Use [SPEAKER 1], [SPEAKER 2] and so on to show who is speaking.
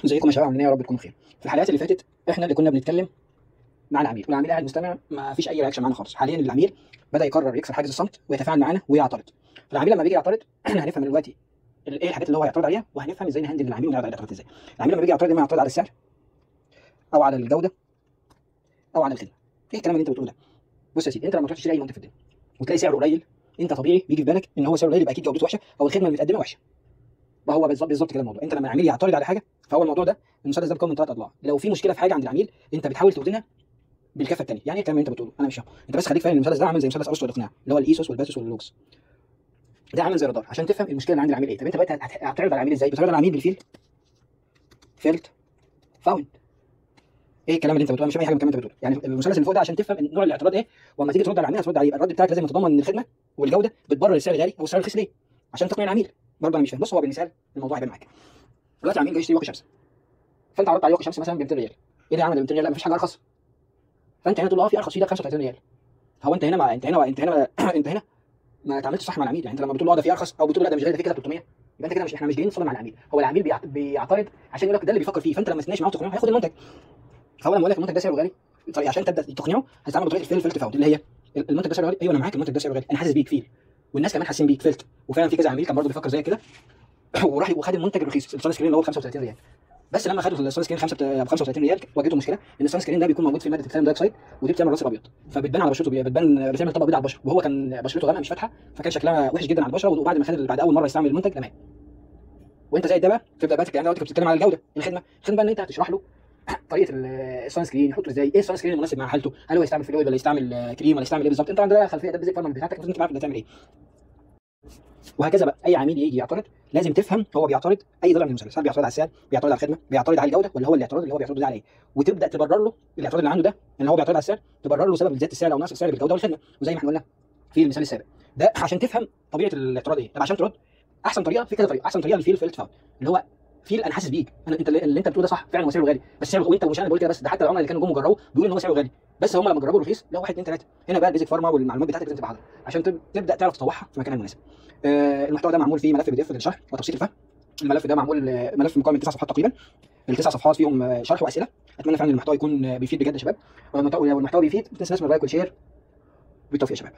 [SPEAKER 1] ازيكم يا شباب، عاملين ايه؟ يا رب تكونوا بخير. في الحلقات اللي فاتت احنا اللي كنا بنتكلم مع العميل، والعميل قاعد مستمع، ما فيش اي reaction معانا خالص. حاليا العميل بدا يقرر يكسر حاجز الصمت ويتفاعل معانا ويعترض. فالعميل لما بيجي يعترض احنا هنفهم دلوقتي ايه الحاجات اللي هو هيعترض عليها، وهنفهم ازاي ن handle العميل ونعرض عليه الاعتراض ازاي. العميل لما بيجي يعترض، اما يعترض على السعر او على الجودة او على الخدمة. ايه الكلام اللي انت بتقوله ده؟ بص يا سيدي، انت لما تروح تشتري اي منتج في الدنيا وتلاقي سعره قليل، انت طبيعي بيجي في بالك ان هو سعره قليل يبقى اكيد جودته وحشة او الخدمة اللي متقدمة وحشة. ما هو بالظبط بالظبط كده الموضوع. انت لما العميل يعترض على حاجة، فهو الموضوع ده المثلث ده مكون من ثلاث اضلاع. لو في مشكلة في حاجة عند العميل، انت بتحاول توزنها بالكفه الثانية. يعني ايه الكلام اللي انت بتقوله؟ انا مش فاهم. انت بس خليك فاهم المثلث ده عامل زي مثلث ارسطو والاقناع، اللي هو الايثوس والباثوس واللوجوس. ده عامل زي رادار عشان تفهم المشكلة اللي عند العميل ايه. طب انت دلوقتي هتعرض على العميل ازاي؟ بتعرض على العميل بال feel felt found. ايه الكلام اللي انت بتقوله؟ مش فاهم اي حاجة من الكلام اللي انت بتقوله. يعني المثلث اللي فوق ده عشان تفهم نوع الاعتراض ايه، واما تيجي ترد على العميل هترد عليه، يبقى الرد بتاعك لازم يتضمن ان الخدمة والجودة بتبرر السعر الغالي او السعر الرخيص ليه، عشان تقنع العميل. برضه انا مش فاهم. بص، هو بالمثال الموضوع هيبان معاك. دلوقتي العميل جاي يشتري واقي شمس، فانت عرضت عليه واقي شمس مثلا ب 200 ريال. ايه ده يا عم، ده 200 ريال؟ لا مفيش حاجة ارخص. فانت هنا تقول له اه في ارخص، في ده ب 35 ريال. هو انت هنا ما انت هنا انت هنا انت هنا ما اتعاملتش صح مع العميل. يعني انت لما بتقول له اه ده في ارخص، او بتقول له لا ده مش غالي ده في كده 300، يبقى انت كده مش، احنا مش جايين نتصالح مع العميل. هو العميل بيعترض عشان يقول لك ده اللي بيفكر فيه. فانت لما تتناقش معاه وتقنعه هياخد المنتج. فهو لما يقول لك المنتج ده سعره غالي، طريقه عشان تبدا تقنعه هتتعامل بطريقة ال feel felt found، اللي هي المنتج ده سعره غالي، ايوه انا معاك المنتج ده سعره غالي، انا حاسس بيك feel، والناس كمان حاسين بيك felt. وفعلا في كذا عميل كان برضه بيفكر زي كده وراح وخد المنتج الرخيص ال sunscreen اللي هو ب 35 ريال. بس لما خدوا ال sunscreen 5 ب 35 ريال واجهته مشكلة ان ال sunscreen ده بيكون موجود في مادة ال titanium dioxide، ودي بتعمل راس ابيض، فبتبان على بشرته، بتبان بتعمل طبقه بيضاء على البشرة، وهو كان بشرته غامقه مش فاتحة، فكان شكلها وحش جدا على البشرة. وبعد ما خد بعد اول مرة يستعمل المنتج تمام. وانت زي ده بقى تبدا بقى الكلام ده، بتتكلم على الجودة الخدمة. الخدمة بقى ان انت هتشرح له طريقه ال sunscreen يحطه ازاي، ايه ال sunscreen المناسب مع حالته، هل هو يستعمل fluid ولا يستعمل كريم ولا يستعمل ايه بالظبط. انت عندك خلفية، ده basic pharma بتاعتك، المفروض انت عارف انت هتعمل ايه. وهكذا بقى اي عميل يجي يعترض لازم تفهم هو بيعترض اي ضلع من المثلث، هل بيعترض على السعر، بيعترض على الخدمة، بيعترض على الجودة، ولا هو الاعتراض اللي هو بيعترض ده على ايه، وتبدا تبرر له الاعتراض اللي عنده ده ان هو بيعترض على السعر، تبرر له سبب زيادة السعر او نقص السعر بالجودة والخدمة. وزي ما احنا قلنا في المثال السابق ده عشان تفهم طبيعة الاعتراض ايه. طب عشان ترد احسن طريقه في كذا طريقه. احسن طريقه ال feel felt found، اللي هو feel انا حاسس بيك، انا انت اللي انت بتقوله ده صح فعلا، هو سعره غالي بس سعره، وانت مش انا بقول كده بس، ده حتى العملاء اللي كانوا جم وجربوه بيقولوا ان هو سعره غالي، بس هم لما جربوا رخيص لا 1 2 3. هنا بقى ال basic pharma والمعلومات بتاعتك لازم تبقى حاضره عشان تبدا تعرف تطوعها في مكانها المناسب. المحتوى ده معمول فيه ملف PDF للشرح وتبسيط الفهم. الملف ده معمول ملف مكون من 9 صفحات تقريبا، التسع صفحات فيهم شرح واسئلة. اتمنى فعلا المحتوى يكون بيفيد بجد يا شباب، ولو المحتوى بيفيد ما تنساش من ال like وال share. بالتوفيق يا شباب.